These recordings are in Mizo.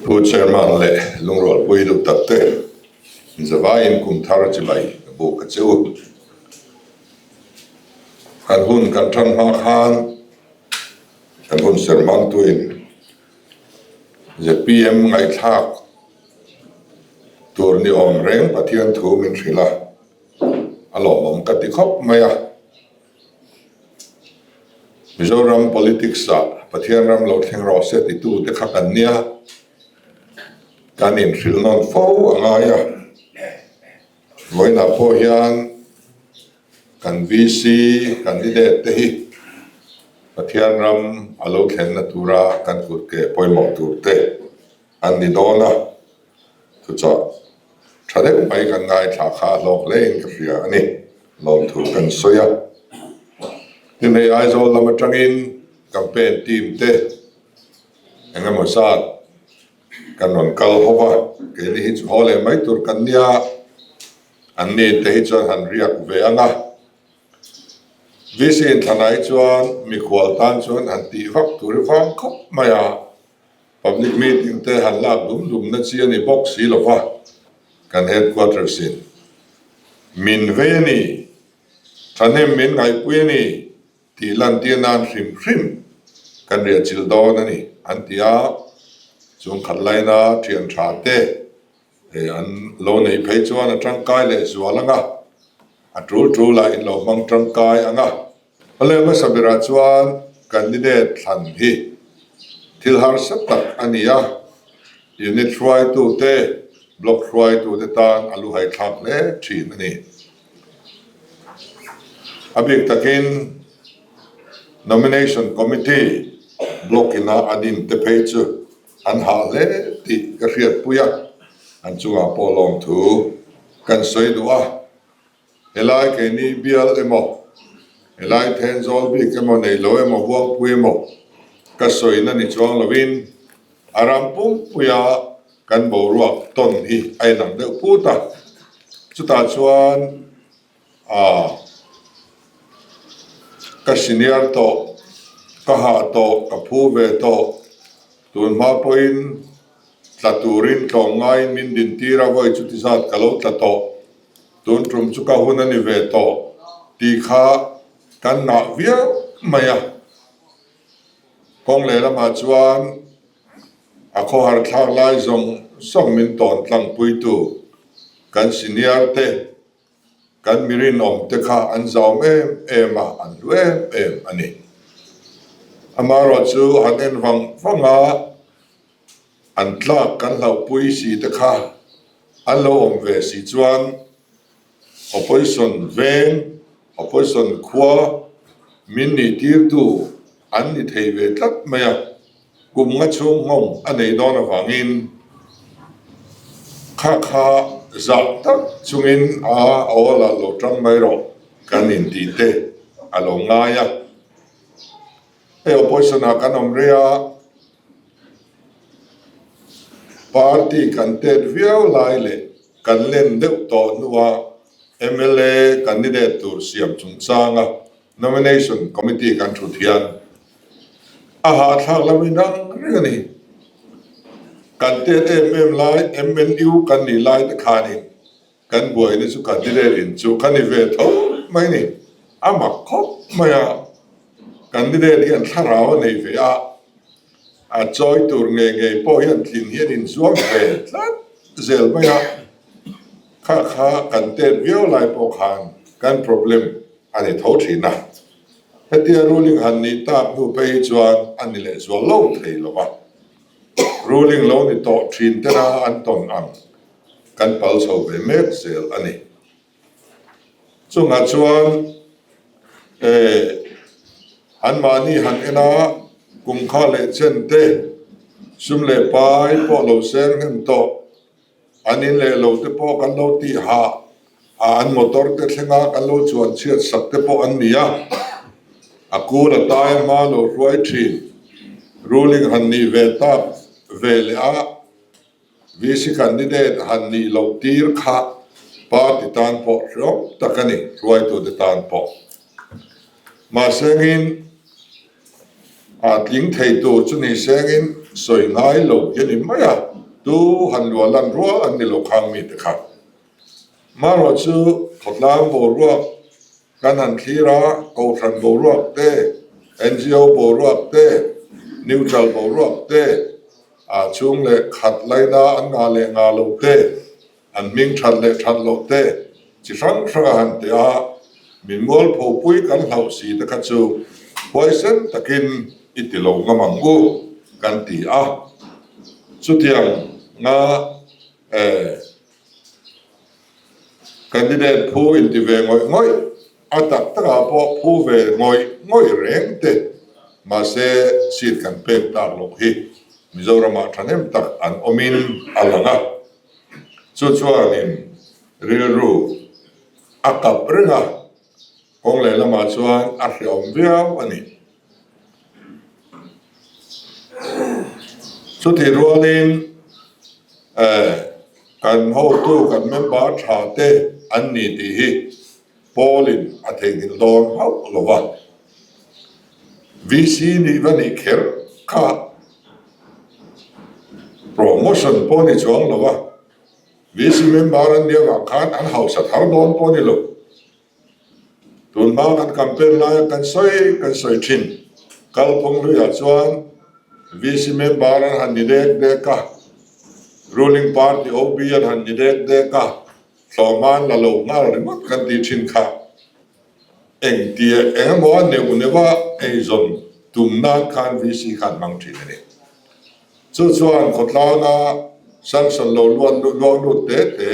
Pu Chairman leh lungrualpui duh tak te, zavaiin kum thar chibai ka buk a che u. Kan hun kan tan hma khan kan hun serhmangtuin zpm ngaihthlak tur ni awm reng Pathian thu min hrilh a, a lawmawm ka ti khawp mai a. Mizoram politics ah Pathian ram lo thleng rawh se titu te kha kan nia, kan inhrilh nawn fo a ngai a. Vawiinah pawh hian kan VC candidate te hi Pathian ram a lo thlenna tura kan kut ke pawimawh tur te an ni dawn a. Thuchah tha deuh mai kan ngaithla kha a hlawk hle in ka hria a ni. Lawmthu kan sawi a. Tin hei Aizawl lam atangin campaign team te eng emaw zat kan rawn kal ho va, keini hi chu haw leh mai tur kan nia, an ni te hi chuan han riak ve ang a. VC inthlanah hi chuan mikhual tan chuan han tih vak tur hi vang khawp mai a. Public meeting te han lak dum dum na chi a ni bawk si lo va, kan headquarters in min vei a ni, thahnem min ngaihpui a ni tih lantir nan hrim hrim kan riahchilh dawn a ni an ti a, chungkhat laina thian tha te an lo neih phei chuan a tangkai leh zual ang a, a tul tul ah in lo hmang tangkai ang a. Awle hmasa berah chuan candidate thlan hi thil harsa tak a ni a, unit hruaitute, block hruaitute tan a luhai thlak hle thin a ni. A bik takin nomination committee block ina a din te phei chu an hah hle tih ka hriatpui a, an chungah pawh lawmthu kan sawi duh a. Helai keini bial emaw, helai Thenzawl bik emaw nei lo emaw Buangpui emaw ka sawina ni chuang lovin a ram pumpuia kan boruak tawn hi a inang deuh put a. Chutah chuan aa ka senior tawh, ka hah tawh, ka phu ve tawh, tun hma pawhin tla turin tlawmngaiin min dintir a, vawi chuti zat ka lo tla tawh. Tun tum chu ka hun a ni ve tawh tih kha kan ngah viau mai a. Kawng lehlamah chuan a khawhar thlak lai zawng zawng min tawn tlangpuitu kan senior te, kan mi rinawm te kha an zauam em em a, an hlu em em a ni. Amaherawhchu han en vang vang a. An tlak kan hlauhpui si te kha an lo awm ve si chuan Opposition veng, Opposition khua min nih tirtu an ni thei ve tlat mai a, kum nga chhung nghawng a nei dawn avangin kha kha zah tak chungin a awl ah lo tang mai rawh kan intih te a lo ngai a. Hei Opposition ah kan awm rei a. Party kan tet viau lai leh kan len deuh tawh hnua mla candidate tur siam chungchanga nomination committee kan thut hian a hahthlak lo inang reng a ni. Kan tet em em lai MNU kan nih lai te khanin Kan buaina chu candidate in chu ka ni ve tho mai ni. A mak khawp mai a, candidate hian thlarau a nei ve a, a chawi tur ngei ngei pawh hian tlin hian inzuam ve tlat zel mai a, kha kha kan tet viau lai pawh khan kan problem a ni tho thin a. Hetia ruling han nih tak hnu phei hi chuan a ni lehzual lo thei lo va, ruling lo ni tawh thin tena an tawn ang. Kan pal chho ve mek zel a ni. Chungah chuan eh anmahni han en a, kum kha leh chen te, sum leh pai pawh lo seng hnem tawh, an in leh lo te pawh kan lo tih hah a, an motor te thlenga kan lo chuan chhiat sak te pawh an ni a, a kul a tai a hma lo hruai thin, ruling han nih ve tak ve leh a. VC candidate han nih loh tir kha party tan pawh hreawm tak a ni, hruaitute tan pawh. Mahsengin A tling thei tur chu ni sengin sawi ngai lo hi a ni mai a, tu han luah lan rual an ni lo khang mite kha. Marawh chu khawtlang boruak kan han thlir a, Kohhran boruak te, NGO boruak te, neutral boruak te, a chhung leh khat laina an ngah leh ngah lo te, An hming that leh that loh te chi hrang hrang a han ti a, min mualpho pui kan hlauh si te kha chu huaisen takin i ti lo ngam ang u kan ti a. Chutiang nga eh candidate phu inti ve ngawih ngawih a tak takah pawh phu ve ngawih ngawih reng te mahse seat kan pek tak loh hi Mizoramah thahnem tak an awmin a lang a. Chu chuanin rilru a kap reng a, kawng lehlamah chuan a hreawm viau a ni. Chutih rualin kan hotu, kan member tha te an ni tih hi Paulin a theihnghilh dawn hauh lo va. VC nih va nih kher kha promotion pawh ni chuang lo va, VC member an nih avang khan an hausa thar dawn pawh ni lo. Tun hma kan campaign laia kan sawi kan sawi thin. Kalphung hluiah chuan VC member an han ni dek dek a, ruling party OB an han ni dek dek a, hlawhman la lo nghal ringawt kan tih thin kha. Engtia eng emaw a neuh neuh a eizawn tum nan khan VC khan hmang thin a ni. Chu chuan khawtlanga sanction lo luan luang lut te te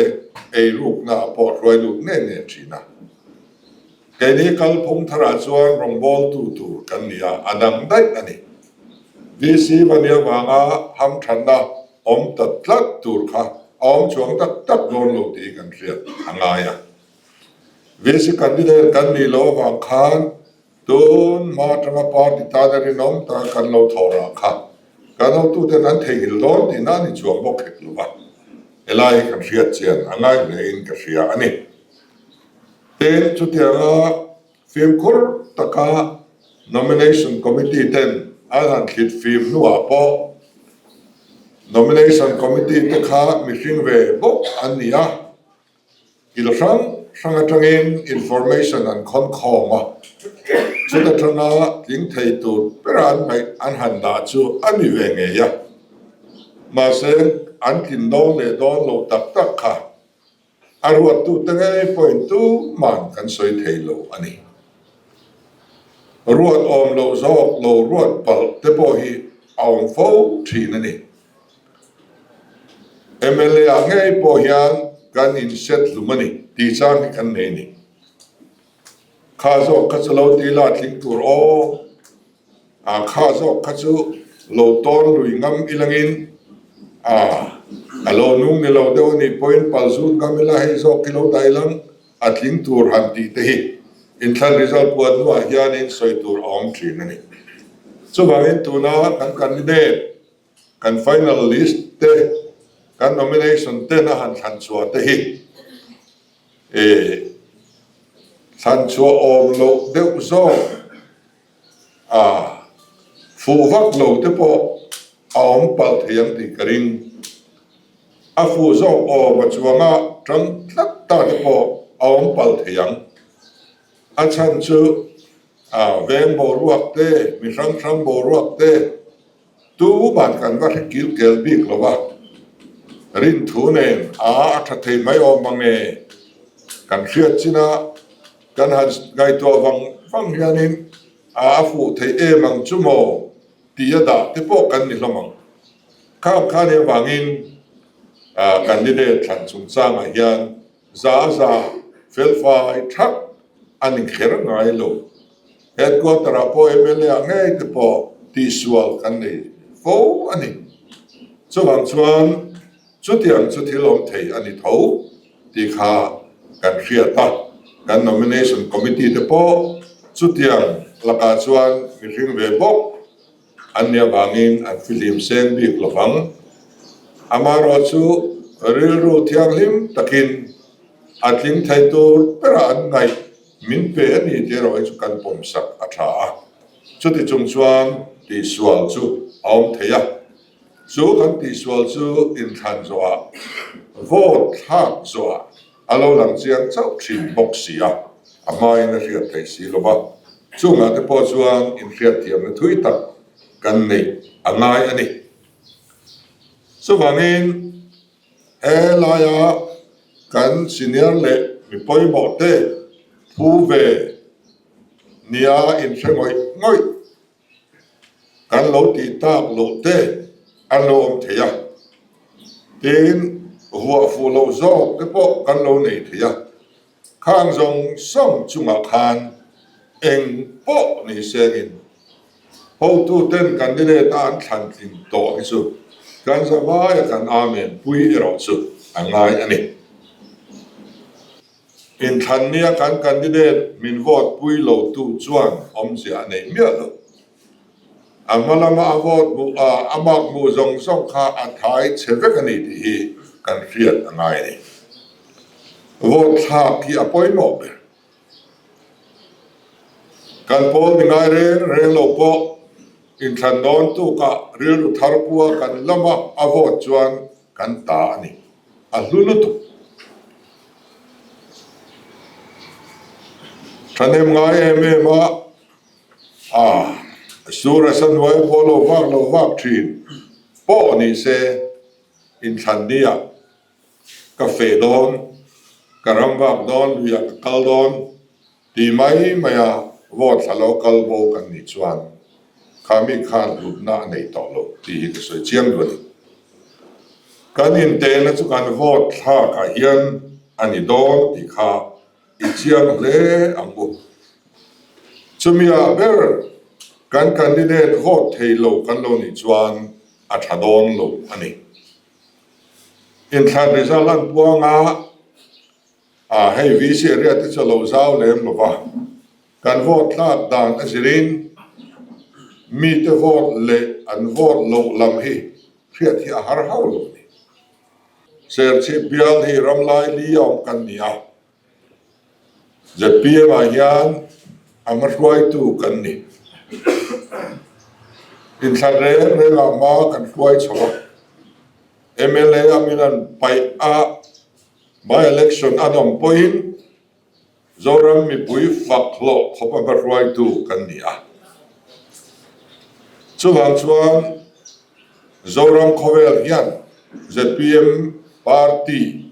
eirukna ah pawh hruai lut ngei ngei thin a. Keini kalphung tharah chuan rawngbawltu tur kan ni a, a dang daih a ni. VC va nia vanga hamthanna awm ta tlat tur kha a awm chuang tak tak dawn lo tih kan hriat a ngai a. VC candidate kan nih loh avang khan tun hma atanga party tana rinawm taka kan lo thawh rah kha kan hotuten an theihnghilh dawn tihna a ni chuang bawk hek lo va, helai hi kan hriat chian a ngai hlein ka hria a ni. Tin, chutianga fimkhur taka nomination committee ten an han thlit fim hnuah pawh nomination committee te kha mihring ve bawk an ni a, Thil hrang hrang atangin information an khawn khawm a, chuta tanga tling thei tur bera an ngaih an han dah chu a ni ve ngei a. Mahse, an tlin dawn leh dawn loh tak tak kha a ruattute ngei pawhin tuman kan sawi thei lo a ni. Ruat awm loh zawk lo ruat palh te pawh hi a awm fo thin a ni. Mla ah ngei pawh hian kan in set hlum a ni tih chang hi kan nei a ni. Kha zawk kha chu lo ti la tling tur aw, a kha zawk kha chu lo tawn lui ngam ilangin a a lo nung ni lo deuh a nih pawhin pal zut ngam ila hei zawk hi lo dah ilang a tling tur han tih te hi inthlan result puan hnuah hianin sawi tur a awm thin a ni. Chuvangin tuna kan candidate Kan final list te, kan nomination ten a han thlan chhuah te hi eh thlan chhuah awm loh deuh zawk a fuh vak lo te pawh a awm palh thei ang tih ka ring. A fuh zawk awm a chuanga tang tlat ta te pawh a awm palh thei ang. A chhan chu a veng boruak te, mi hrang hrang boruak te, Tu ban kan va hre kil kel bik lo va, rin thu nen a a tha thei mai awm ang e. Kan hriat chin a, kan han ngaihtuah vang vang hianin a a fuh thei em ang chu maw tih a dah te pawh kan ni hlawm ang. Khang kha nih avangin candidate thlan chungchangah hian Za za felfai thak a ni kher ngai lo. Headquarter ah pawh mla ah ngei te pawh tihsual kan nei fo a ni. Chuvang chuan chutiang chu thil awm thei a ni tho tih kha kan hriat a, kan nomination committee te pawh chutiang lakah chuan mihring ve bawk An nih avangin an fihlim seng bik lo vang. Amaherawhchu rilru thianghlim takin a tling thei tur bera an ngaih min pe a ni tih erawh hi chu kan pawmsak a tha a. Chuti chung chuan. tihsual chu a awm thei a, chu kan tihsual chu inthlan zawhah vote thlak zawhah a lo lang chiang chauh thin bawk si a, a hmain a hriat theih si lo va, chungah te pawh chuan inhriatthiamna thui tak kan neih a ngai a ni. Chuvangin he laia kan senior leh mi pawimawh te phu ve nia inhre ngawih ngawih kan lo tih tak loh te an lo awm thei a, tin vuah fuh loh zawk te pawh kan lo nei thei a, khang zawng zawng chungah khan eng pawh ni sengin hotu ten candidate a an thlan tling tawh hi chu kan zavaia kan amen pui erawh chu a ngai a ni. Inthlan nia kan candidate min vote pui lo tu chuan awmzia a nei miah lo. A hma lama a vote hmuh a, a mark hmuh zawng zawng kha a thai chhe vek a ni tih hi kan hriat a ngai a ni. Vote thlak hi a pawimawh ber. Kan pawl ni ngai reng reng lo pawh inthlan dawn tukah rilru thar pua kan lama a vote chuan kan ta a ni. A hlu lutuk. Thahnem ngai em em a, a sur a sa hnuai pawh lo vak lo vak thin pawh ni se inthlan ni ah ka feh dawn, ka ram vak dawn, lui ah ka kal dawn Ti mai maia vote thla lo kal bo kan nih chuan kha mi khan hlutna a nei tawh lo tih hi ka sawi chiang duh a ni. Kan intehna chu kan vote thlakah hian a ni dawn tih kha i chiang hle ang u. Chumi-ah ber kan candidate vote thei lo kan lo nih chuan a tha dawn lo a ni. Inthlan result an puanga A, hei VC area te chu a lo zau lem lo va, kan vote tlak dan a zirin mite vote leh an vote loh lam hi hriat hi a har hauh lo a ni. Serchhip bial hi ramlai li a awm kan ni a, zpm ah hian a hmahruaitu kan ni. Inthlan reng reng ah hma kan hruai chho a, mla a min an paih a, By election an awm pawhin Zoram mipui fak hlawh khawp a hmahruaitu kan ni a. Chuvang chuan Zoram khawvel hian zpm party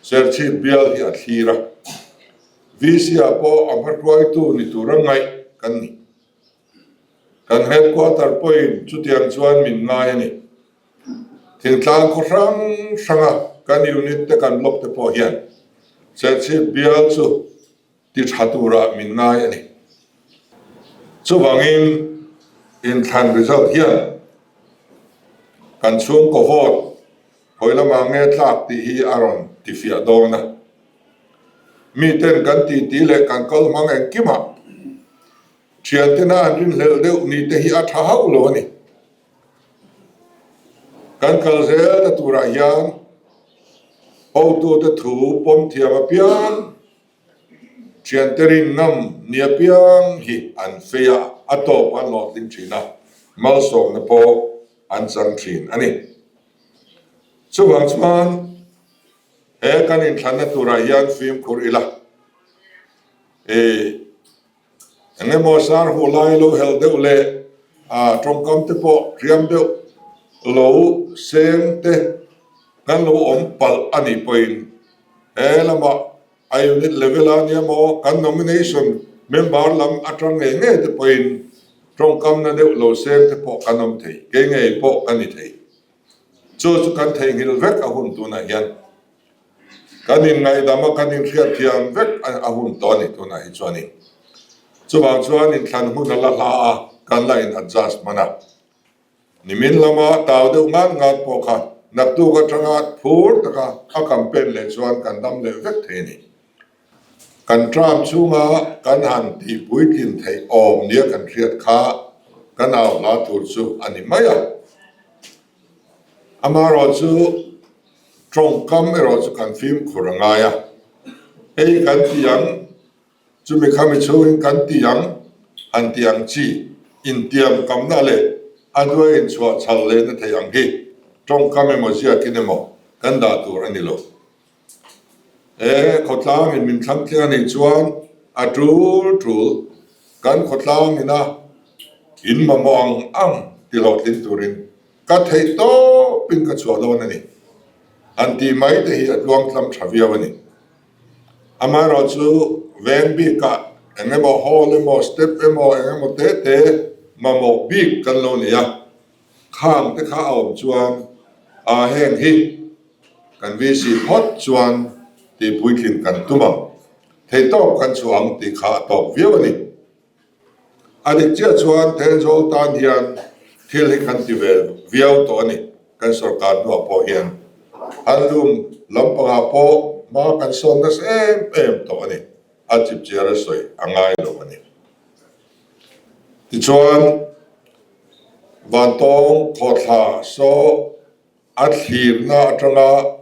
Serchhip bial hi a thlir a, VC ah pawh a hmahruaitu ni tura ngaih kan ni. Kan headquarter pawhin chutiang chuan min ngai a ni. Thingtlang khaw hrang hranga kan unit te kan block te pawh hian Serchhip bial chu ti tha turah min ngai a ni. Chuvangin inthlan result hian kan chhungkaw vote hawi lamah nge tlak tih hi a rawn tifiah dawn a. Miten kan titi leh kan kal hmang engkimah thiantena an rinhlelh deuh ni te hi a tha hauh lo a ni. Kan kal zelna turah hian hotute thu pawm thiam apiang, thiante rin ngam ni apiang hi an fei a, a tawp an hlawhtling thin a, malsawmna pawh an chang thin a ni. Chuvang chuan he kan inthlanna turah hian fimkhur ila, ih. Eng emaw sar huh lai lo helh deuh leh a tawngkam te pawh hriam deuh lo seng te kan lo awm palh a nih pawhin he lamah a unit level a nia maw kan nomination member lam atang ngei ngei te pawhin tawngkam na deuh lo seng te pawh kan awm thei, kei ngei pawh ka ni thei. Chu chu kan theihnghilh vek a hun tunah hian. Kan inngaihdam a, kan inhriatthiam vek a hun tawh a ni tunah hi chuanin. Chuvang chuan inthlan hun a la hla a, kan la in adjust hman a. Nimin lama tau deuh ngat ngat pawh kha naktuk atanga phur taka a campaign leh chuan kan dam leh vek thei a ni. Kan term chhunga kan han tih puitlin theih awm nia kan hriat kha kan au hla tur chu a ni mai a. Amaherawhchu tawngkam erawh chu kan fimkhur a ngai a, hei kan ti ang, chumi khami chhungin kan ti ang, han ti ang chi. Intiamkamna leh a hnuai inchhuah chhal lehna thei ang hi tawngkam emaw ziakin emaw kan dah tur a ni lo. He khawtlangin min thlang thleng a nih chuan a tul tul kan khawtlangin a in mamawh ang ang ti hlawhtling turin ka theih tawpin ka chhuah dawn a ni. Han tih mai te hi a tluangtlam tha viau a ni. Amaherawh chu veng bikah eng emaw hall emaw step emaw eng emaw te te mamawh bik kan lo nei a, khang te kha a awm chuan a heng hi kan VC phawt chuan tih puitlin kan tum ang, theihtawp kan chhuah ang tih kha a tawk viau a ni. A dik chiah chuan Thenzawl tan hian thil hi kan ti ve viau tawh a ni, kan sorkar hnuah pawh hian handloom lampangah pawh hma kan sawn nasa em em tawh a ni, a chipchiar a sawi a ngai lo a ni. Tichuan, Vantawng khawthla saw a thlirna atanga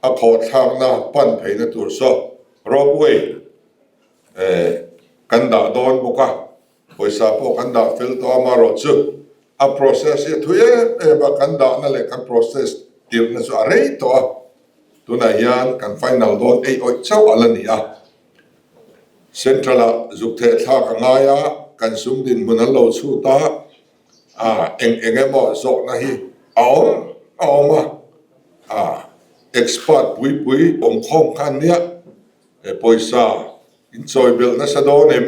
a khawhthlakna pan pheina tur saw ropeway kan dah dawn bawk a, pawisa pawh kan dah fel tawh a, amaherawh chu a process hi a thui em em a, kan dahna leh kan process tirhna chu a rei tawh a, tunah hian kan final dawn ei awih chauh a la ni a, Central ah zuk theh thlak a ngai a, kan sum dinhmun an lo chhut a, a eng eng emaw zawhna hi a awm a awm a, a expert pui pui awmkhawm kha an nia. He pawisa in chawi belh nasa dawn em?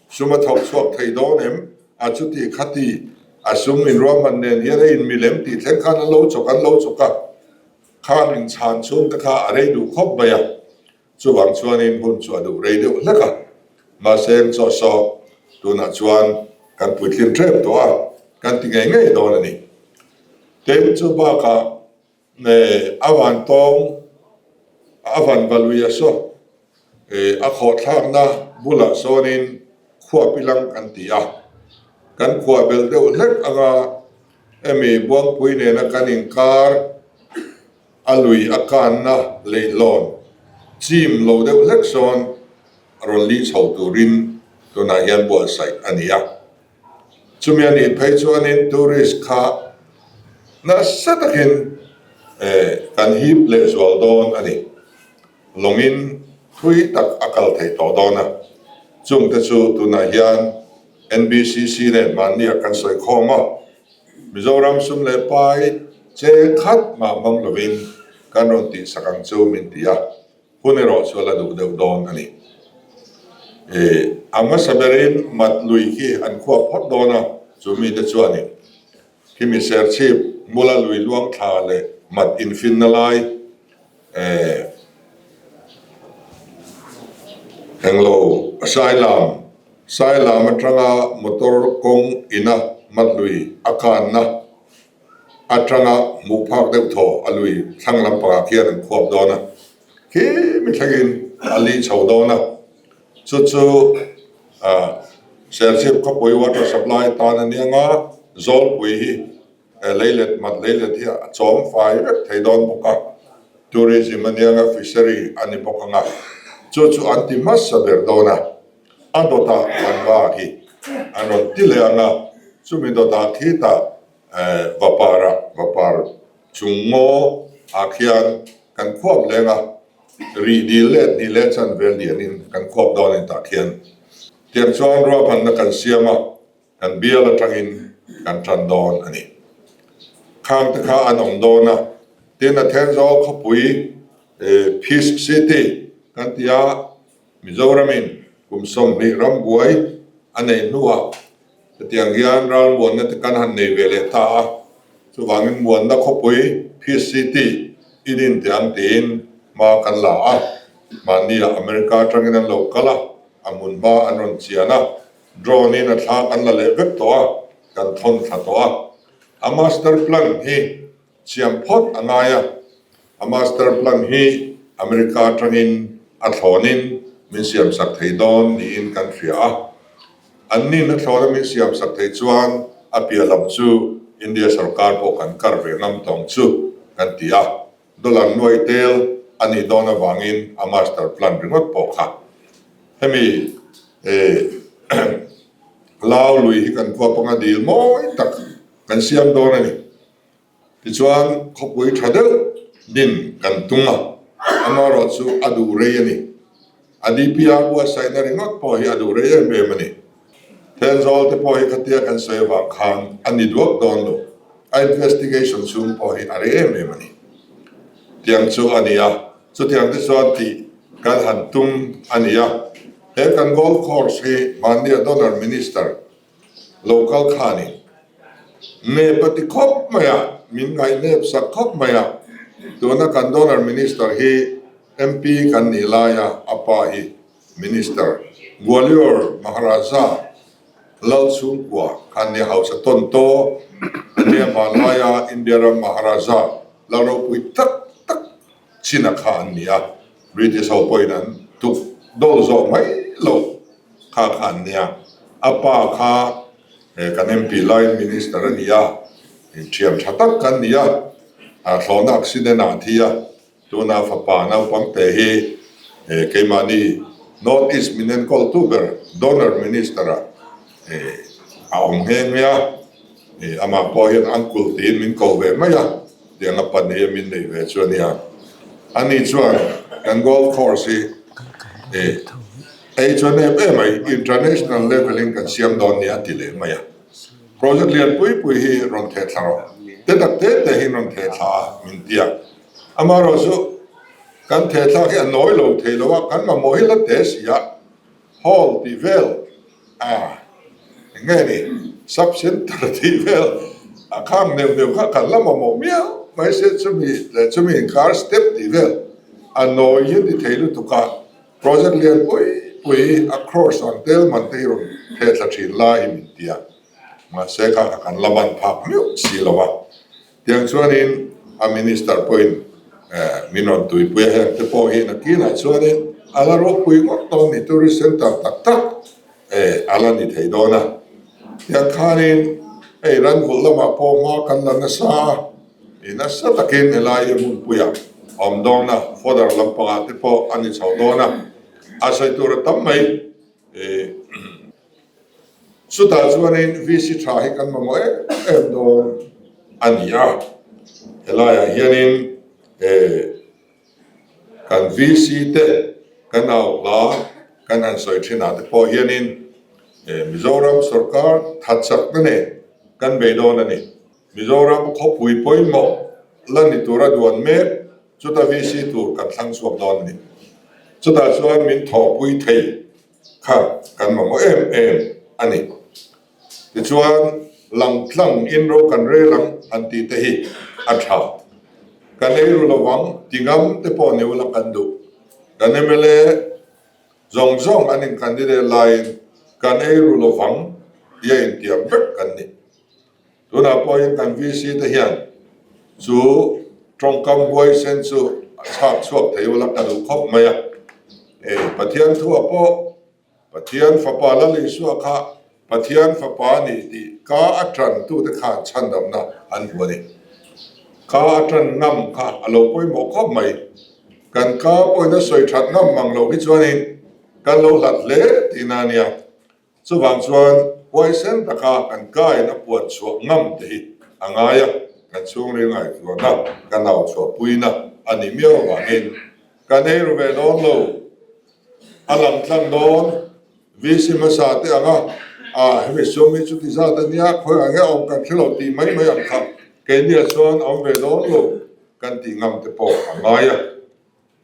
Sum a thawk chhuak thei dawn em? A chuti khati a sum in ruahman nen hian a inmil em tih thleng khan an lo chawk an lo chawk a, khang in chhan chhung te kha a rei duh khawp mai a, chuvang chuanin hun chu a duh rei deuh hlek a, mahse eng chaw saw tunah chuan kan puitlin tep tawh a, kan ti ngei ngei dawn a ni. Tin, chu bakah Nge a van tawng a van va lui a saw e a khawhthlakna bulah sawnin khuap ilang kan ti a, kan khuah belh deuh hlek anga hemi Buangpui nena kan inkar a lui a kanna leihlawn chim lo deuh hlek sawn rawn li chho turin tunah hian buatsaih a ni a. Chumi a nih phei chuanin tourist kha nasa takin kan hip lehzual dawn a ni. Lawngin thui tak a kal thei tawh dawn a. Chungte chu tunah hian NBCC nen mahnia kan sawi khawm a, Mizoram sum leh pai che khat mah hmang lovin kan rawn tihsak ang chu min ti a. Hun erawh chu a la duh deuh dawn a ni. A hmasa berin mat lui khi an khuap phawt dawn a, chu mite chuanin khimi serchhip mula lui luang thla leh mat infinna lai englo Sailam, Sailam atanga motor kawng ina mat lui a kanna atanga hmuh phak deuh thaw a lui thlang lampangah khian an khuap dawn a, khi mi thlengin a li chho dawn a, chu chu ah Serchhip khawpui water supply tan a nia nga, Zawlpui hi leilet mat leilet hi a chawm fai vek thei dawn bawk a, tourism a nia nga fishery a ni bawk anga, chu chu an ti hmasa ber dawn a, a dawtah vanva hi an rawn ti leh anga, chumi dawtah khitah Vapara, vapar chung ngaw ah khian kan khuap leng a, rih dil leh hnih leh chan vel lianin kan khuap dawn a ni tah khian. Tiang chuan ruahmanna kan siam a, kan bial atangin kan tan dawn a ni. Khang te kha an awm dawn a, tin a Thenzawl khawpui Peace City kan ti a, Mizoramin kum 20 rambuai a neih hnuah hetiang hian ralmuanna te kan han nei ve leh ta a, chuvangin muanna khawpui, Peace City, i din teh ang tiin hma kan la a, mahniah America atangin an lo kal a, a hmun hma an rawn chian a, drone in a thla kan la leh vek tawh a, kan thawn thla tawh a. A master plan hi Siam phawt a ngai a, a master plan hi America atangin a thlawnin min siamsak thei dawn niin kan hria a. Annin a thlawna min siamsak thei chuan a piah lam chu India sorkar pawh kan kar ve ngam tawng chu kan ti a, dollar nuai tel a nih dawn avangin a master plan ringawt pawh kha hemi. Lau lui hi kan khuap anga dil mawi tak kan siam dawn a ni. Tichuan khawpui tha deuh din kan tum a, amaherawh chu a duh rei a ni. A DPR buatsaihna ringawt pawh hi a duh rei em em a ni. Thenzawl te pawh hi khatia kan sawi avang khan a ni duak dawn lo, a investigation chhung pawh hi a rei em em a ni. Tiang chu a ni a, chutiang te chuan tih kan han tum a ni a. He kan golf course hi mahnia donor minister lo kal kha a ni. Nep a ti khawp mai a, min ngaih nep sak khawp mai a. Tuna kan donor minister hi MP kan nih laia a pa hi Minister Gwalior Maharaja Lal chhungkua khan nia hausa tawn taw a nia hmanlaia India ram Maharaja lal ropui tak tak china kha an ni a, British ho pawhin an tuk dawl zawh mai loh kha kha an nia. A pa kha kan MP laiin Minister a ni a, thiam tha tak kan ni a, thlawhna accident ah a thi a. Tuna fapa naupang te hi keimahni North East min enkawltu ber Donor Minister ah a awm nghe nghe a, amah pawh hian Uncle tiin min ko ve mai a, tiang a pahnih a min neih ve chu a nia. Ani chuan kan golf course hi ei chuan em em mai, international level in kan siam dawn nia a ti leh mai a. Project lian pui pui hi rawn theh thla rawh, te tak te te hi rawn theh thla a min ti a. Amaherawh chu kan thehthlak hi a nawi lo thei lo a, kan mamawh hi la te si a, hall tih vel a eng nge ni sub center tih vel a khang neuh neuh kha kan la mamawh miau mai se chumi leh chumi inkar step tih vel a nawi hi a ti thei lutuk a, project lian pui pui a crores ang tel man te hi rawn thehthla thin lai hi min ti a, mahse kha kan la man phak miau si lo a. Tiang chuanin a Minister pawhin min rawn tuipui a, heng te pawh hi nakinah chuanin a la ropui ngawt dawn ni, tourist centre tak tak a la ni thei dawn a. Tiang khanin hei ranvulh lamah pawh hma kan la nasa a, i nasa takin helai hi hmunpuiah a awm dawn a, fodder lampangah te pawh a ni chho dawn a, a sawi tur a tam mai. Chutah chuanin VC tha hi kan mamawh em em dawn a ni a, helaiah hianin kan VC te kan au hla kan han sawi thinah te pawh hianin Mizoram sorkar that chakna nen kan bei dawn a ni. Mizoram khawpui pawimawh la ni tura duan mek chuta VC tur kan thlang chhuak dawn a ni. Chutah chuan min thawhpui thei kha kan mamawh em em a ni. Tichuan, langtlang in ro kan rel ang han tih te hi a tha. Kan ei ru lovang ti ngam te pawh ni ula kan duh. Kan mla zawng zawng an in candidate laiin kan ei ru lovang tia intiam vek kan ni. Tunah pawhin kan VC te hian chu tawngkam huaisen chu a chhak chhuak thei ula ka duh khawp mai a. E, Pathian thuah pawh Pathian Fapa Lal Isua kha Pathian Fapa a ni tih ka a tan tute khan chhandamna an hmu a ni. Ka a tan ngam kha a lo pawimawh khawp mai. Kan ka pawhin a sawi that ngam mang lo hi chuanin kan lo hlat hle tihna a nia. Chuvang chuan huaisen taka kan kain a puan chhuah ngam te hi a ngai a, kan chhungril ngaihtuahna kan au chhuahpuina a nih miau avangin kan ei ru ve dawn lo. A lang tlang dawn VC hmasa te anga a hemi sum hi chuti zat a nia khawi ang nge awm kan hre lo tih mai mai ang kha keiniah chuan awm ve dawn lo kan tih ngam te pawh a ngai a.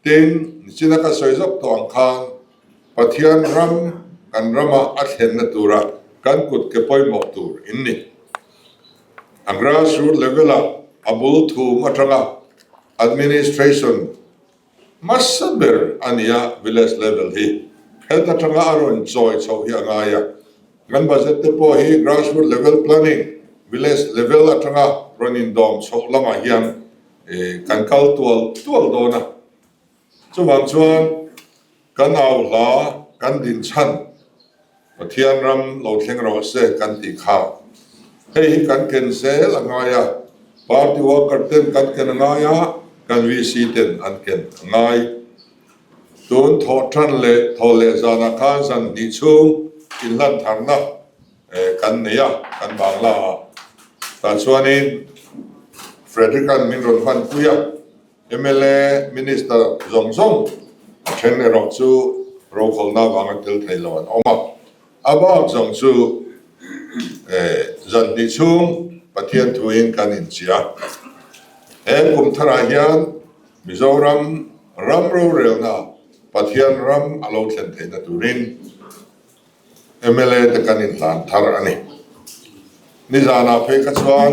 Tin, nichina ka sawi zawk tawh ang khan Pathian ram kan rama a thlenna tura kan kut ke pawimawh tur in ni. A grassroot level-ah a bul thum atanga administration hmasa ber a ni a, village level hi het atanga a rawn chawi chhoh hi a ngai a. Kan budget te pawh hi grassroot level planning, village level atanga rawn indawm chhoh lamah hian Kan kal tual tual dawn a, chuvang chuan kan au hla kan din chhan Pathian ram lo thleng rawh se kan tih kha hei hi kan ken zel a ngai a, party worker ten kan ken a ngai a, kan VC ten an ken a ngai. Tun thawh tan leh thawh leh zanah khan zan hnih chhung inhlan tharna. Kan nei a, kan Bangla ah. Tah chuanin Frederick-a'n min rawn hmanpui a, mla, Minister zawng zawng a then erawh chu rokhawlna avanga tel thei lo an awm a. A bak zawng chu zan hnih chhung Pathian thuin kan inchia. He kum tharah hian Mizoram ram rorelna Pathian ram a lo thlen theihna turin Mla te kan inhlan thar a ni. Nizanah phei kha chuan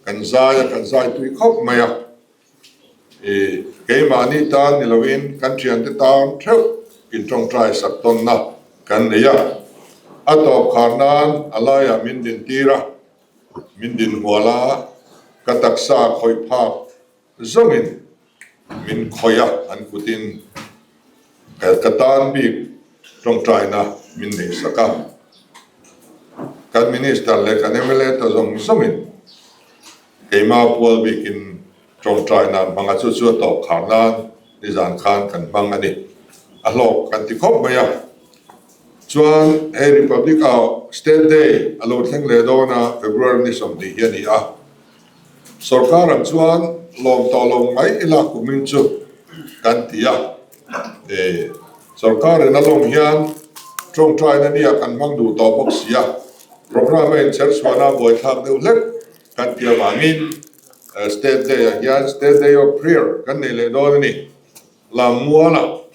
kan zai a, kan zai tui khawp mai a. I keimahni tan ni loin kan thiante tan theuh intawngtai sak tawnna kan nei a. A tawp khar nan a laiah min din tir a, min din hual a, ka taksa khawih phak zawngin min khawih a, an kutin ka tan bik tawngtaina min neihsak a. Kan Minister leh kan mla ta zawng zawngin keima pual bikin tawngtaina an hmang a, chu chu a tawp khar nan nizan khan kan hmang a ni. A hlawk kan ti khawp mai a. Chuan hei Republic ah State Day a lo thleng leh dawn a, February ni 20 hi a ni a. Sorkar ang chuan lawm tawh lo mai ila kumin chu kan ti a, e sorkar in a lawm hian tawngtaina nia kan hmang duh tawh bawk si a, programme a inchher chhuahna buaithlak deuh hlek kan ti avangin State Day ah hian State Day of Prayer kan nei leh dawn a ni. Lammualah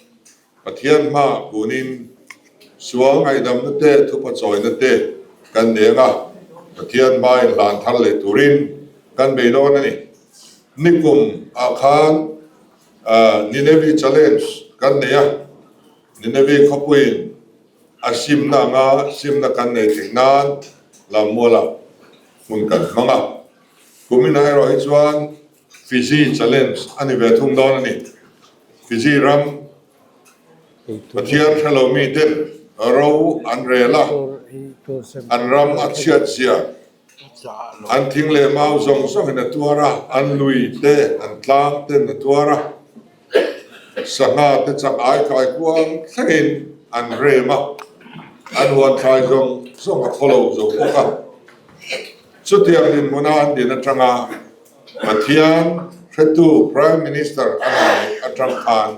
Pathian hma kunin sual ngaihdamna te, thupa chawina te kan nei ang a, Pathian hma inhlan thar leh turin kan bei dawn a ni. Nikum ah khan Nineveh Challenge kan nei a, Nineveh khawpuiin a simna anga simna kan nei theih nan Lammualah hmun kan hmang a. Kuminah erawh hi chuan Fiji Challenge a ni ve thung dawn a ni. Fiji ram Pathian hre lo miten ro an rel a, an ram a chhiat zia, an thing leh mau zawng zawngin a tuar a, an lui te, an tlang ten a tuar a, sangha te chak ai kai kuang thlengin an rem a, an huan thlai zawng zawng a khawlo zo bawk a. Chutiang dinhmuna an din atanga Pathian hretu Prime Minister a han neih atang khan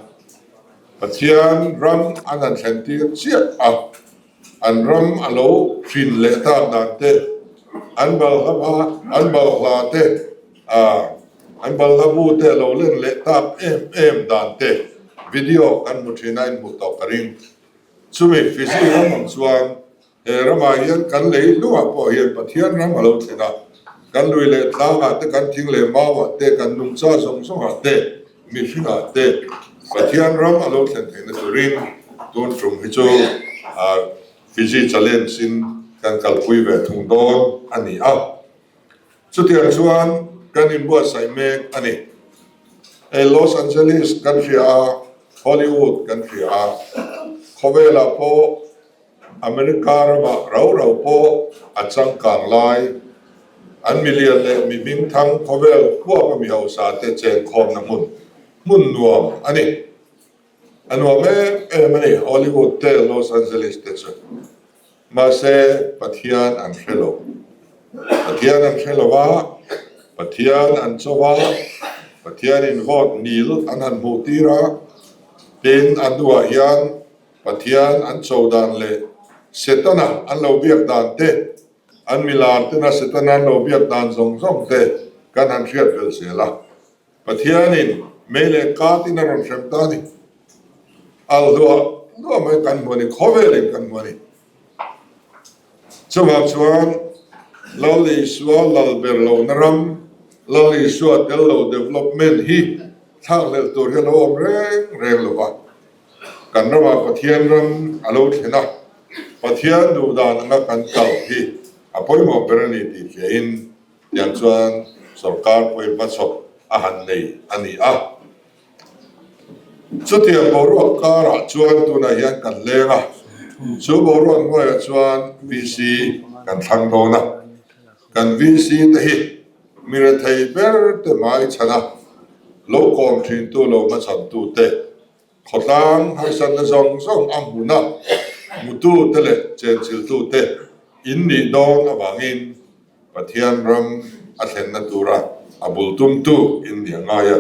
Pathian ram an han thlen tir chiah a, an ram a lo hrin leh tak dan te, an balhla an balhla te, an balhla bu te a lo len leh tak em em dan te video kan hmu thin a inhmuh tawh ka ring. Chumi Fiji ram ang chuan He ramah hian kan lei hnungah pawh hian Pathian ram a lo thlen a, kan lui leh tlangah te, kan thing leh mauah te, kan nungcha zawng zawngah te, mihringah te Pathian ram a lo thlen theihna turin tun tum hi chu Fiji Challenge in kan kalpui ve thung dawn a ni a. Chutiang chuan kan inbuatsaih mek a ni. Hei Los Angeles kan hria a, Hollywood kan hria a, khawvelah pawh America ramah rau rau pawh a changkang lai, an milian leh mi hmingthang khawvel huapa mi hausa te chenkhawmna hmun, hmun nuam a ni. A nuam em em a ni, Hollywood te, Los Angeles te chu. Mahse, Pathian an hre lo. Pathian an hre lo a, Pathian an cho a, Pathianin vote nil an han hmuh tir a, tin a hnuah hian Pathian an cho dan leh Setana an lo biak dan te, an milar tena Setana an lo biak dan zawng zawng te kan han hriat belh zel a. Pathianin mei leh katin a rawn hrem ta a ni. Al hluah hluah mai kan hmu a ni, khawvelin kan hmu a ni. Chuvang chuan Lal Isua lal ber lohna ram, Lal Isua tel lo development hi thlakhlelh tur hi a lo awm reng reng lo va. Kan ramah Pathian ram a lo thlen a, Pathian duh dan anga kan kal hi a pawimawh ber a ni tih hriain tiang chuan sorkar pawhin hmachhawp a han nei a ni a. Chutiang boruak karah chuan tunah hian kan leng a, chu boruak hnuaiah chuan VC kan thlang dawn a. Kan VC te hi mi rethei ber te hmai chhan a, lo kawm thintu lo hmachhantu te, Khawtlang harsatna zawng zawng a hmuna hmutu te leh chenchiltu te In nih dawn avangin Pathian ram a thlenna tura a bul tumtu in nih a ngai a,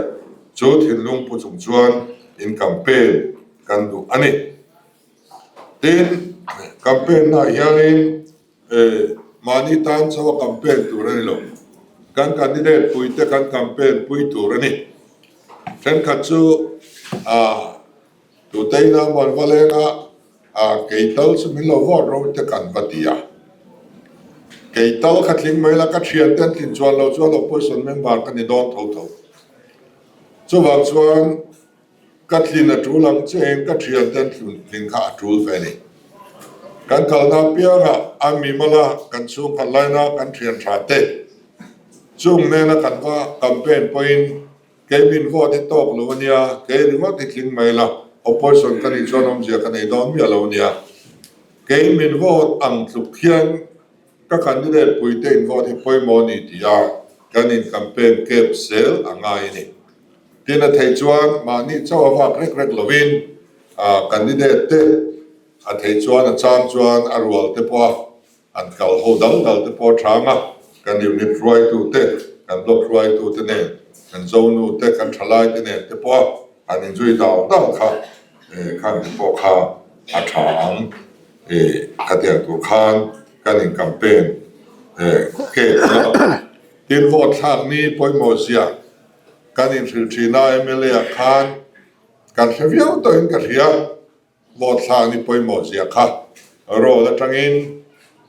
chu thinlung pu chung chuan in campaign kan duh a ni. Tin, campaign naah hianin mahni tan chauha campaign tur a ni lo, kan candidate puite kan campaign pui tur a ni. Thenkhat chu Tuteina Muanvalenga A, kei tal chu min lo vote ro te kan va ti a. Kei tal kha tling mai la, ka thian te an tlin chuan lo chuan opposition member ka ni dawn tho tho. Chuvang chuan ka tlin a tul ang chiahin ka thian te an tlin kha a tul ve a ni. Kan kalna apiangah a mimala kan chhungkhat laina kan thian tha te chung nena kan va campaign pawhin Kei min vote hi tawk lo a nia, kei ringawt hi tling mai la, opposition ka nih chuan awmzia ka nei dawn miah lo a nia. Kei min vote ang tluk hian ka candidate puite in vote hi pawimawh a ni ti a, kan in campaign kep zel a ngai a ni. Tin a theih chuan mahni chauh a vak rek rek lovin candidate te a theih chuan a chang chuan a rual te pawh a An kal ho dal dal te pawh a chang a, kan unit hruaitu te, kan block hruaitu te nen, kan zonu te, kan thalai te nen te pawh a an inzui dal dal kha khan te pawh kha a tha ang. Khatiang tur khan kan in campaign kep a, tin vote thlak ni pawimawh zia kan inhrilh thin a, mla ah khan kan hre viau tawhin ka hria. Vote thlak ni pawimawh zia kha roll atangin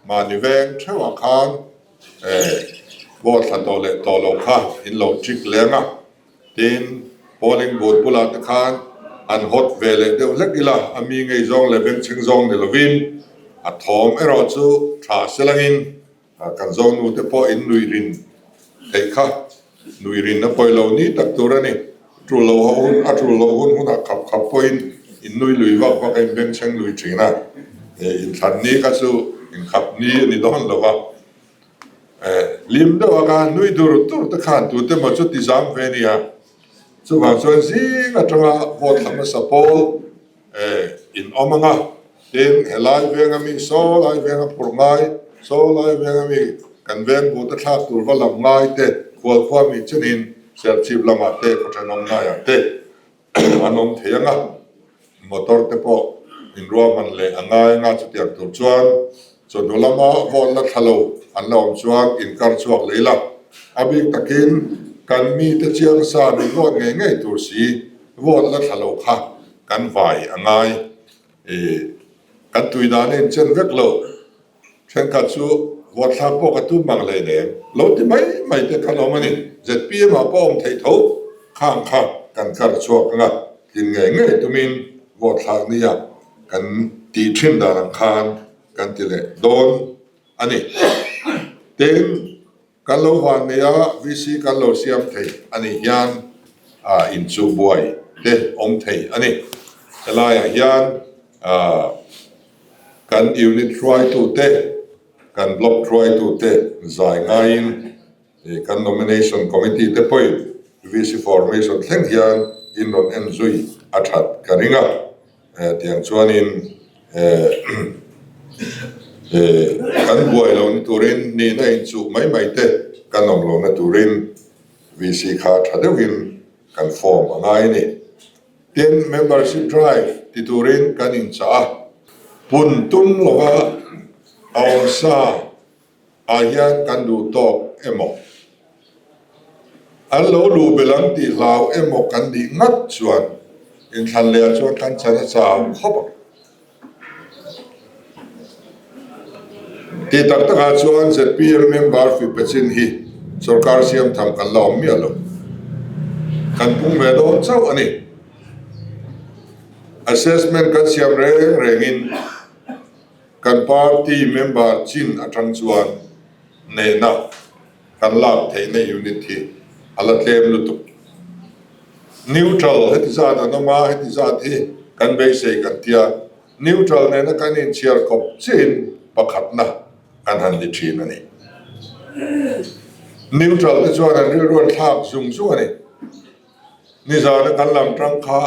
mahni veng theuhah khan vote thla tawh leh tawh loh kha in lo check leng a, tin polling booth bulah te khan an hot ve leh deuh hlek ila a mi ngei zawng leh bengchheng zawng ni lovin a thawm erawh chu tha selangin Kan zonu te pawh in nui rin theih kha nui rin a pawi lo ni tak tur a ni. Tul lo ho hun a tul lo hun hunah khap khap pawhin in nui lui vak vak a in bengchheng lui thin a. Inthlan ni kha chu inkhap ni a ni dawn lo va. Hlim deuh anga nui dur dur te khan tute maw chu ti zam ve nia. Chuvang chuan zing atanga vote thla hmasa pawl in awm ang a, tin helai venga mi saw lai venga phurh ngai, saw lai venga mi kan veng but a thlak tur va lam ngai te, khualkhua mi chenin Serchhip lamah te khaw thenawm ngaiah te an awm thei ang a, motor te pawh in ruahman leh a ngai ang a, chutiang tur chuan chawhnu lama vote la thla lo an la awm chuan inkar chhuak leh ila, a bik takin kan mite chiang sa min vote ngei ngei tur si vote la thla lo kha Kan vai a ngai i kan tui dan a inchen vek lo. Thenkhat chu vote thlak pawh ka tum mang hlei nem lo ti mai mai te kan awm a ni. Zpm ah pawh awm theih tho khang kha kan kar chhuak anga tlin ngei ngei tumin vote thlak nia kan tih thin dan ang khan kan ti leh dawn a ni. Tin. Kan lo van nei a, VC kan lo siam thei a nih hian inchuh buai te awm thei a ni. Helaiah hian kan unit hruaitute, kan block hruaitute zai ngaiin kan nomination committee te pawhin VC formation thleng hian in rawn en zui a that ka ring a. Tiang chuanin kan buai lohna turin nihna inchuh mai mai te kan awm lohna turin VC kha tha deuhin kan form a ngai a ni. Tin, membership drive ti turin kan inchah a, pun tum lova a awmsa ah hian kan duh tawk emaw, an lo luh belh ang tih hlau emaw kan nih ngat chuan inthlan leh ah chuan kan chan a chau khawp ang. Tih tak takah chuan zpm member Fipe Chin hi sorkar siam tham kan la awm miah lo. Kan pung ve dawn chauh a ni. Assessment kan siam reng rengin Kan party member chin atang chuan nehna kan lak theihna unit hi a la tlem lutuk. Neutral heti zat an awm a, heti zat hi kan beisei kan tia, neutral nena kan inchhiar kawp chiahin pakhatna kan han ni thin a ni. Neutral te chuan an rilru an thlak zung zung a ni. Nizana kan lam tang kha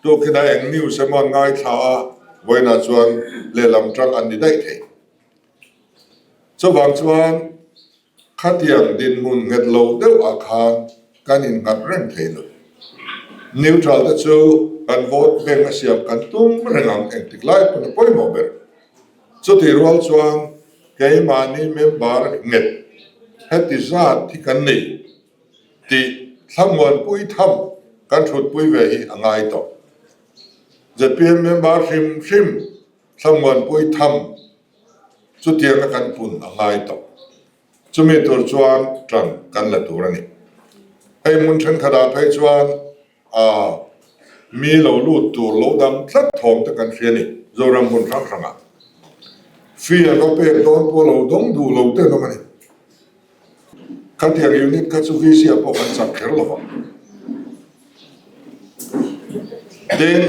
tukin a eng news emaw an ngaithla a, vawiinah chuan lehlam tang an ni daih thei. Chuvang chuan khatiang dinhmun nghet lo deuh ah khan kan innghat reng thei lo. Neutral te chu kan vote bank a siam kan tum reng ang engtik lai pawn a pawimawh ber. Chutih rual chuan keimahni member nghet heti zat hi kan nei tih thlamuanpui tham kan thutpui ve hi a ngai tawh. Zpm member hrim hrim thlamuanpui tham chutianga kan pun a ngai tawh. Chumi tur chuan tan kan la tur a ni. Hei hmun thenkhatah phei chuan A mi lo lut tur lo dang tlat thawm te kan hria ni, Zoram hmun hrang hrangah. Fee an va pek dawn pawh lo dawng duh lo te an awm a ni. Khatiang unit kha chu VC ah pawh kan chak kher lo vang. Tin,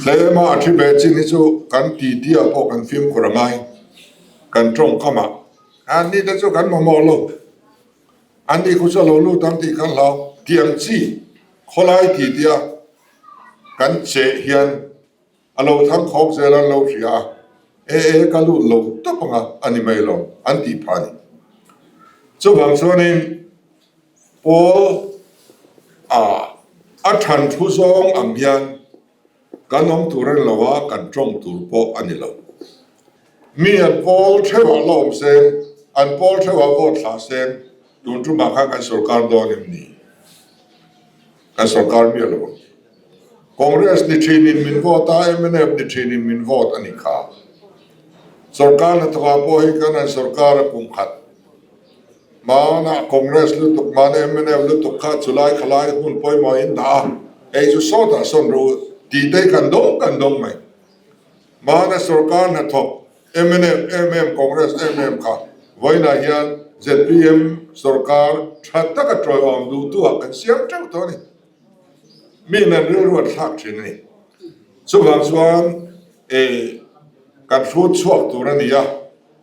tlema a thi ve chin hi chu kan titi ah pawh kan fimkhur a ngai, kan tawngkamah. An ni te chu kan mamawh lo. An ni khu chu a lo lut ang tih kha hlau tiang chi khawlai ti tia kan cheh hian a lo thang khawk zel an lo hria a, e e ka lut lo tawp anga a ni mai lo an tih phah a ni. Chuvang chuanin Paul a a than thu zawng ang hian Kan awm tur a ni lo a, kan tawng tur pawh a ni lo. Mi an pawl theuhah la awm seng, an pawl theuhah vote thlah seng, tun tumah khan kan sorkar dawn em ni? Kan sorkar miah lo ang. Congress ni thinin min vote a, mnf ni thinin min vote a ni kha. Sorkar hnathawkah pawh hi kan han sorkar a kum khat. Hmanah Congress lutuk, hmana mnf lutuk kha chulai khalai hmun pawimawh in dah a, hei chu sawtah sawn rawh u tih te hi kan dawng kan dawng mai. Hmana sorkar hnathawk mnf em em, Congress em em kha vawiinah hian zpm sorkar tha taka tawiawm duhtuah kan siam teuh tawh a ni. Mi in an rilru an thlak thin a ni. Chuvang chuan eh kan hrut chhuak tur a ni a.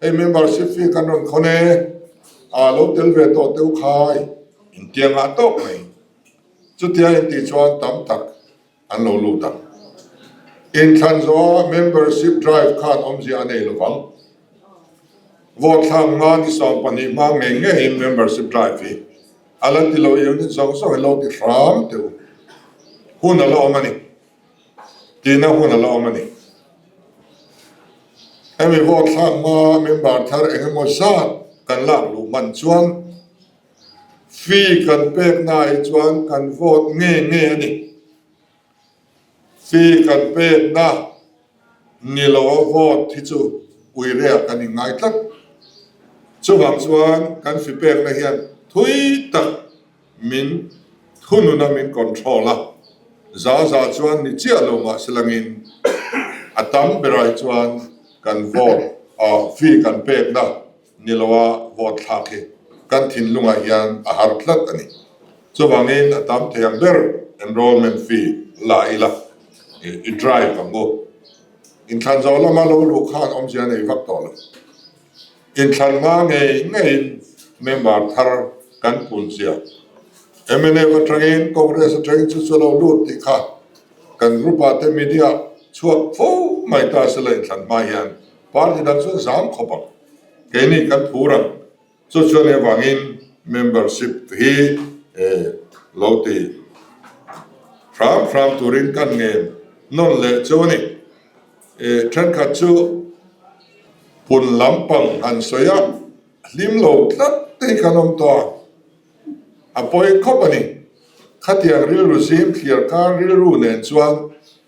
Hei membership fee kan rawn khawn e, aa lo tel ve tawh teuh khai intiang ah tawk mai. Chutia intih chuan tam tak an lo lut ang. Inthlan zawha membership drive khan awmzia a nei lovang. Vote thlak hma ni 12 hma ngei ngeiin membership drive hi a la ti lo unit zawng zawng hi lo ti hram teuh. Hun a la awm a ni. Tihna hun a la awm a ni. Hemi vote thlak hma member thar eng emaw zat kan lak luh hman chuan fee kan pek na hi chuan kan vote nge nge a ni. Fee kan pek na ni lo a vote hi chu uireah kan inngai tlat. Chuvang chuan kan fee pek na hian thui tak Min thunun a min control a, za za chuan ni chiah lo mah se langin a tam berah hi chuan kan vote a fee kan pekna ni lo a vote thlak hi kan thinlungah hian a har tlat a ni. Chuvangin a tam thei ang ber enrollment fee la ila i drive ang u. Inthlan zawh lama lo luh khan awmzia nei vak tawh lo. Inthlan hma ngei ngeiin member thar kan pun zia. Mnf atangin Congress atangin chu chu lo lut tih kha kan group ah te media chhuak fo mai ta se la inthlan hma hian party dang chuan zam khawp ang. Keini kan phur ang. Chu chuan avangin membership hi lo ti hram hram turin kan ngen nawn leh chu a ni. Thenkhat chu Pun lampang han sawi a, hlim lo tlat te hi kan awm tawh a, a pawi khawp a ni. Khatiang rilru zim thliar kar rilru nen chuan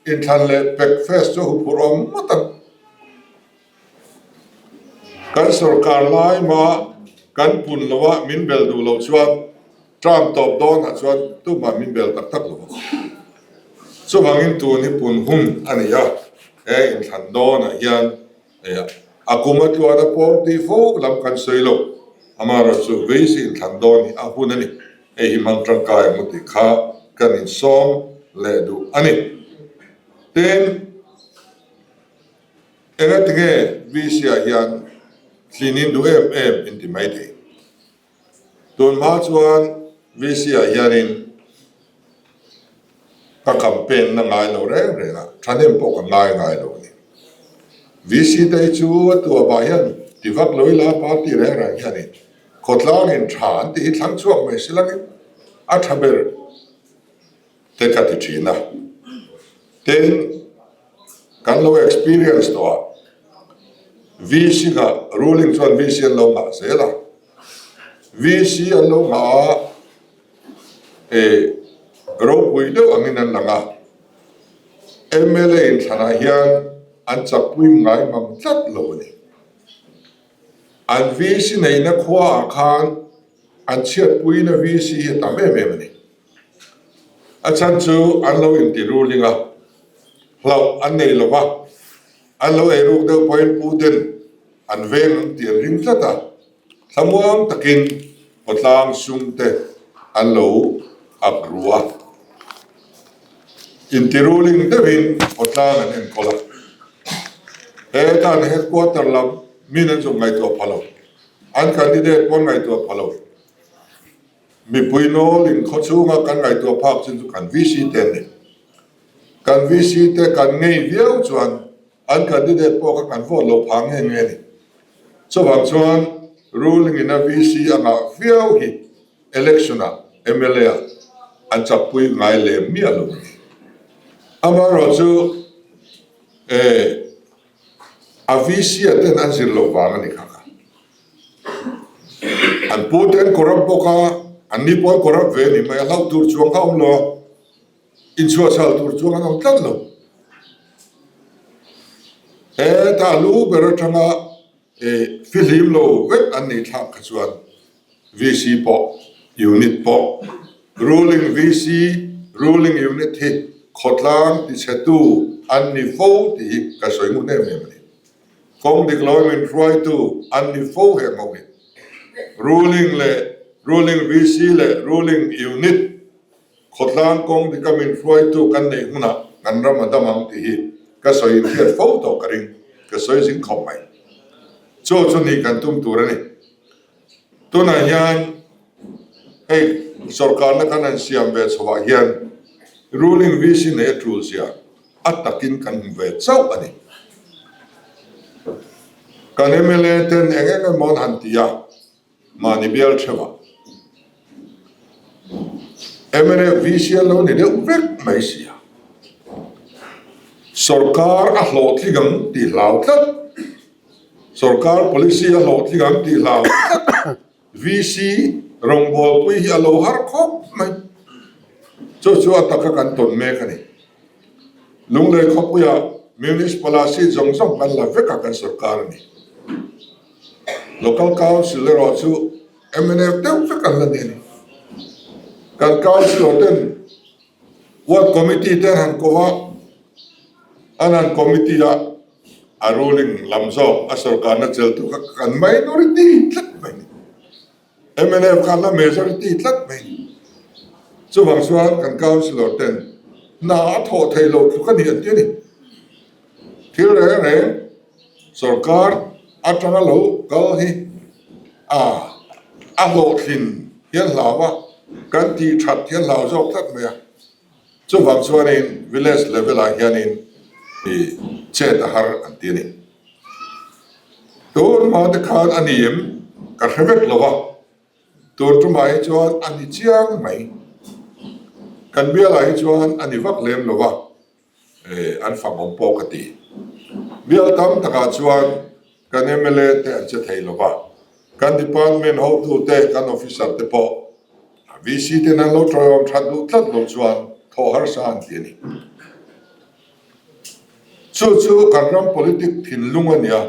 inthlan leh pek fest chu huphurh awm ngawt ang. Kan sorkar lai hma kan pun lo a, min bel duh loh chuan term tawp dawnah chuan tumah min bel tak tak lo ang. Chuvangin tun hi pun hun a ni a, he inthlan dawnah hian A kum a tluan a pawm tih fo lam kan sawi lo. Amaherawh chu veisi inthlan dawn hi a hun a ni. Hei hi hmang tangkai ang u tih kha kan insawm leh duh a ni. Tin, engatinge VC-ah hian hlinin duh em em inti maithei. Tun hma chuan VC-ah hianin ka campaign na ngai lo reng reng a, thahnem pawh ka ngai ngai lo a ni. VC te hi chu a tuah pah hian. Ti vak lo ila party reng reng hianin khawtlangin tha an tih hi thlang chhuak mai si langin a tha ber te ka ti thin a. Tin, kan lo experience tawh a, VC nghah ruling chuan VC an lo nghah zel a, VC an lo nghah a eh ropui deuh angin an lang a, mla inthlanah hian an chakpui ngai mang tlat lo a ni. An VC neihna khuaah khan an chhiatpuina VC hi a tam em em a ni. A chhan chu an lo inti ruling a, hlauh an nei lo va, an lo eiruk deuh pawhin pu ten an veng ang tih an ring tlat a, thlamuang takin khawtlang sum te an lo ak ru a. Inti ruling deuhin khawtlang an enkawl a, hetan headquarter lam min an zuk ngaihtuah pha lo, an candidate pawn ngaihtuah pha lo. Mipui nawl in khaw chhunga kan ngaihtuah phak chin chu kan VC te an ni. Kan VC te kan ngei viau chuan an candidate pawh kha kan vote lo phah nge nge a ni. Chuvang chuan ruling in a VC a ngah viau hi election ah mla ah an chakpui ngai lem miah lo a ni. Amaherawhchu eh. A VC a ten an zir loh vang a ni kha kha. An pu te an corrupt bawk a, an ni pawh an corrupt ve a ni mai a, hlauh tur chuang kha a awm lo a, inchhuahchhal tur chuang an awm tlat lo. Hetah lu ber atanga fihlim lo vek an nih thlak kha chuan VC pawh, unit pawh, ruling VC, ruling unit hi khawtlang tichhetu an ni fo tih hi ka sawi ngun em em a ni. Kawng dik lo min hruaitu an ni fo heng ho hi. Ruling leh ruling VC leh ruling unit khawtlang kawng dika min hruaitu kan neih hunah kan ram a dam ang tih hi ka sawi inhriat fo tawh ka ring, ka sawi zing khawp mai. Chaw chu nih kan tum tur a ni. Tunah hian hei sorkarna kan han siam ve chhoah hian ruling VC nei a tul zia a takin kan hmu ve chauh a ni. Kan mla ten eng eng emaw an han ti a, mahni bial theuhah mnf VC an lo ni deuh vek mai si a. Sorkar a hlawhtling ang tih hlau tlat. Sorkar policy a hlawhtling ang tih hlau tlat VC rawngbawlpui hi a lo har khawp mai. Chu chu a taka kan tawn mek a ni. Lunglei khawpuiah Municipal-a seat zawng zawng kan la vek a kan sorkar a ni. Local Council erawh chu mnf deuh vek an la ni a ni. Kan Councilor ten Ward Committee te an han ko a, an han committee a, A ruling lam zawk a sorkarna cheltu kha kan minority tlat mai ni. Mnf khan la majority tlat mai ni. Chuvang chuan kan councillor ten hna a thawh theih loh tluk a ni an ti a ni. Thil reng reng sorkar atanga lo kal hi a a hlawhtlin hian hlau a, kan tih that hian hlau zawk tlat mai a. Chuvang chuanin village level ah hianin i chet a har an ti a ni. Tun hma te khan a ni em ka hre vek lo va, tun tumah hi chuan a ni chiang mai. Kan bialah hi chuan a ni vak lem lo va, an fak awm pawh ka ti. Bial tam takah chuan kan mla te an che thei lo va, kan department hotute, kan officer te pawh VC ten an lo tawiawm that duh tlat lo chuan thawh harsa an ti a ni. Chu chu kan ram politic thinlung a nia,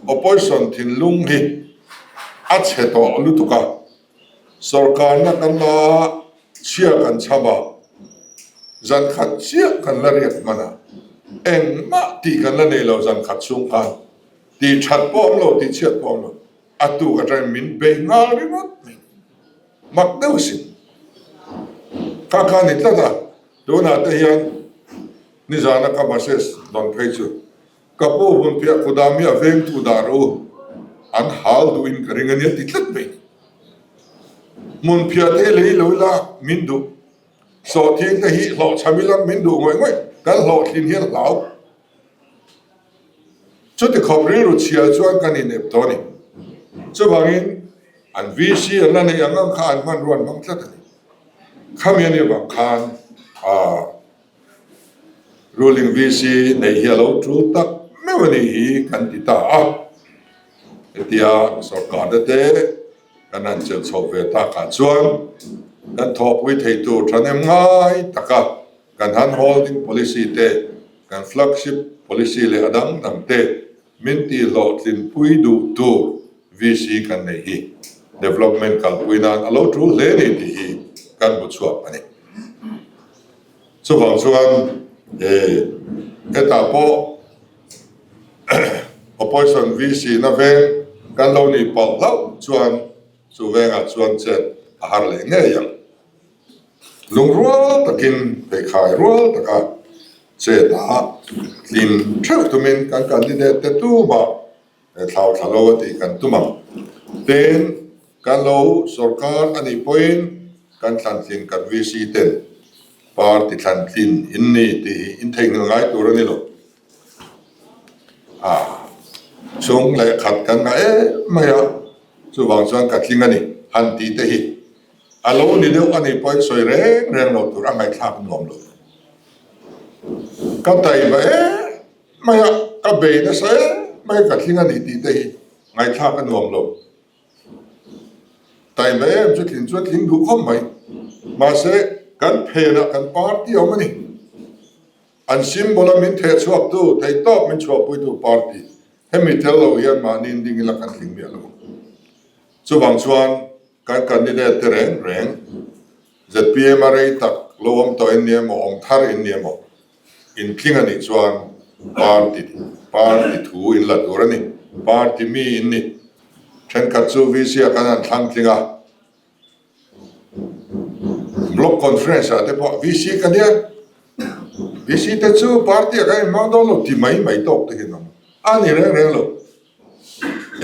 opposition thinlung hi a chhe tawh lutuk a, sorkarna kan la a, chhia kan chham a, zan khat chiah kan la riak hman a, engmah tih kan la nei lo zan khat chhung khan, tih that pawh awm lo, tih chhiat pawh awm lo, a tuk atangin min bei nghal ringawt mai. Mak deuh sin. Kha kha ni tlat a, tunah te hian nizana ka buses dawn phei chu ka pu hun piah khudah mi a vengtu dah rawh u, an hal duhin ka ring a nia ti tlat mai. Hmun phiah te hi lei lo ila min duh, sawhthing te hi hlawhchham ila min duh ngawih ngawih, kan hlawhtlin hian hlau. Chuti khawp rilru chhia chuan kan inep tawh a ni. Chuvangin an VC an la neih ang ang kha an hmanrua an hmang tlat a ni. Khami a nih avang khan ruling VC neih hi a lo tul tak meuh a nih hi kan ti ta a. Hetia sorkar te te kan han chelh chhoh ve takah chuan kan thawhpui thei tur thahnem ngai taka kan han holding policy te, kan flagship policy leh a dang dang te min tihhlawhtlinpui duh tur VC kan neih hi development kalpui nan a lo tul hle ni tih hi kan hmu chhuak a ni. Chuvang chuan hetah pawh opposition VC na veng kan lo nih palh hlauh chuan chu vengah chuan chet a har leh ngei ang. Lungrual takin pheikhai rual taka chet a tlin theuh tumin kan candidate te tumah thlau thla lo a tih kan tum ang. Tin, kan lo sorkar a nih pawhin kan thlantlin kan VC ten party thlantlin in ni tih hi in theihnghilh ngai tur a ni lo. A chung leh khat kan ngah em mai a, chuvang chuan ka tling a ni han tih te hi a lo ni deuh a nih pawhin sawi reng reng lo tur a ngaihthlak nuam lo. Ka taima em mai a, ka bei nasa em mai ka tling a ni tih te hi ngaihthlak a nuam lo. Taima em chu tling chu a tling duh khawp mai. Mahse, kan phenah kan party a awm a ni. An symbol a min theh chhuaktu, theihtawp min chhuahpuitu party hemi tel lo hian mahni in ding ila kan tling miah lo. Chuvang chuan kan candidate te reng reng zpm a rei tak lo awm tawh in ni emaw, awm thar in ni emaw in tling a nih chuan party party thu in la tur a ni. Party mi in ni. Thenkhat chu VC ah kan han thlang tling a. Block conference ah te pawh VC ka nia, VC te chu party ah kan inhmang dawn lo ti mai mai tawk te hian awm a ni reng reng lo.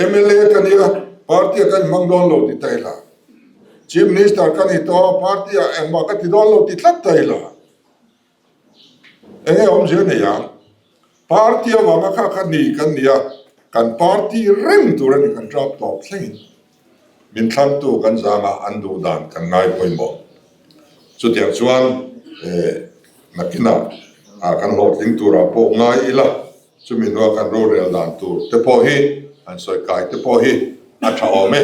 MLA ka nia, party ah kan inhmang dawn lo ti ta ila, Chief Minister ka ni tawh a, party ah engmah ka ti dawn lo ti tlat ta ila. Enge awmzia nei ang? Party avanga kha kha ni kan ni a, kan party reng tur a ni kan tap tawp thlengin min thlangtu kan zangah an duh dan kan ngai pawimawh. Chutiang chuan nakinah kan hlawhtling turah pawh ngai ila, chumi hnua kan rorel dan tur te pawh hi an sawi kai te pawh hi a tha awm e.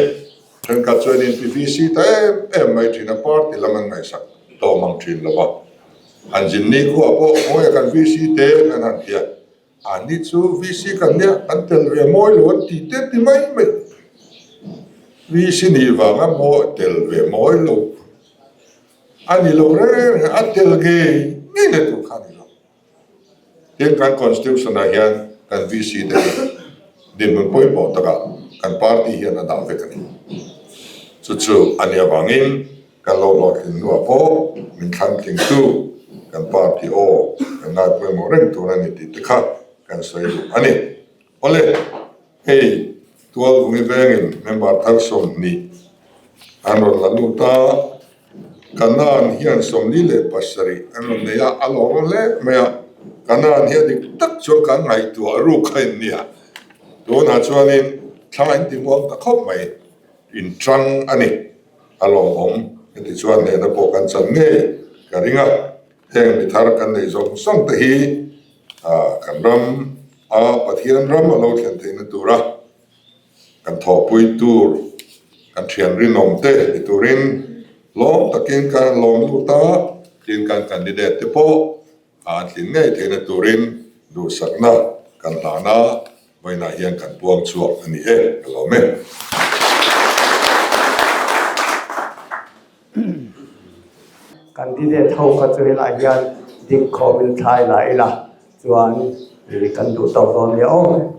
Thenkhat chuan in PVC ta em em mai thin a, party lam an ngaihsak tawh mang thin lo va. An zin ni khuah pawh khawnge kan VC te an han ti a, anni chu VC kan nia, kan tel ve mawi lo an ti te ti mai mai. VC nih vanga maw tel ve mawi lo a ni lo reng reng, a tel ngei ngei na tur kha a ni lo. Tin, kan Constitution ah hian kan VC te hi dinhmun pawimawh takah kan party hian a dah vek a ni. Chu chu a nih avangin kan lo hlawhtlin hnuah pawh min thlantlingtu kan party aw kan ngai pawimawh reng tur a ni tih te kha kan sawi duh a ni. Awle, hei Tualvungi vengin member thar 20 an rawn la lut a, Kanan hian 47 an rawn nei a, a lawm hle mai a, Kanan hi a dik tak chuan kan ngaihtuah ruk a in nia, tunah chuanin thla in ti muang ta khawp mai, in tang a ni, a lawmawm heti chuan hnehna pawh kan chan ngei ka ring a, heng mi thar kan neih zawng zawng te hi kan ram a Pathian ram a lo thlen theihna tura kan thawhpui tur kan thian rinawm te ni turin lawm takin kan lawm lut a, tin kan candidate te pawh an tlin ngei theihna turin duhsakna kan hlan a, vawiinah hian kan puang chhuak a ni e, ka lawm e. Candidate ho kha chu helai hian ding khawmin thlai la ila chuan kan duh tawk dawn nia aw.